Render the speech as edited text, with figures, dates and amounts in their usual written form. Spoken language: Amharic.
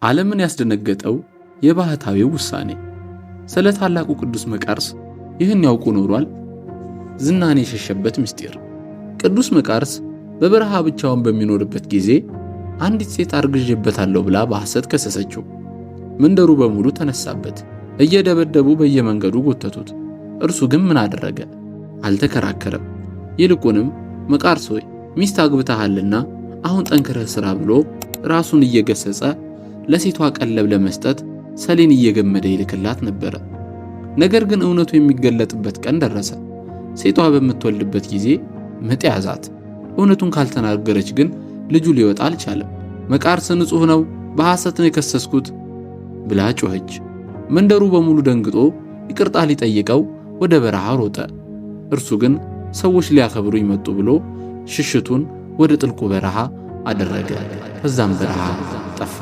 ዓለምን ያስደነገጠው የባህታዊው ውሳኔ። ስለ ታላቁ ቅዱስ መቃርስ ይህን ያውቁ ኖሯል? ዝናን የሸሸበት ምስጢር። ቅዱስ መቃርስ በበረሃ ብቻውን በሚኖርበት ጊዜ አንዲት ሴት አርግዤበታለሁ ብላ በሐሰት ከሰሰችው። መንደሩ በሙሉ ተነሳበት፣ እየደበደቡ በየመንገዱ ጎተቱት። እርሱ ግን ምን አደረገ? አልተከራከረም። ይልቁንም መቃርስ ሆይ፣ ሚስት አግብተሃልና አሁን ጠንክረህ ስራ ብሎ ራሱን እየገሰጸ ለሴቷ ቀለብ ለመስጠት ሰሌን እየገመደ ይልክላት ነበረ። ነገር ግን እውነቱ የሚገለጥበት ቀን ደረሰ። ሴቷ በምትወልድበት ጊዜ ምጥ ያዛት። እውነቱን ካልተናገረች ግን ልጁ ሊወጣ አልቻለም። መቃርስ ንጹሕ ነው፣ በሐሰት ነው የከሰስኩት ብላ ጮኸች። መንደሩ በሙሉ ደንግጦ ይቅርታ ሊጠይቀው ወደ በረሃ ሮጠ። እርሱ ግን ሰዎች ሊያከብሩኝ መጡ ብሎ ሽሽቱን ወደ ጥልቁ በረሃ አደረገ። ከዛም በረሃ ጠፋ።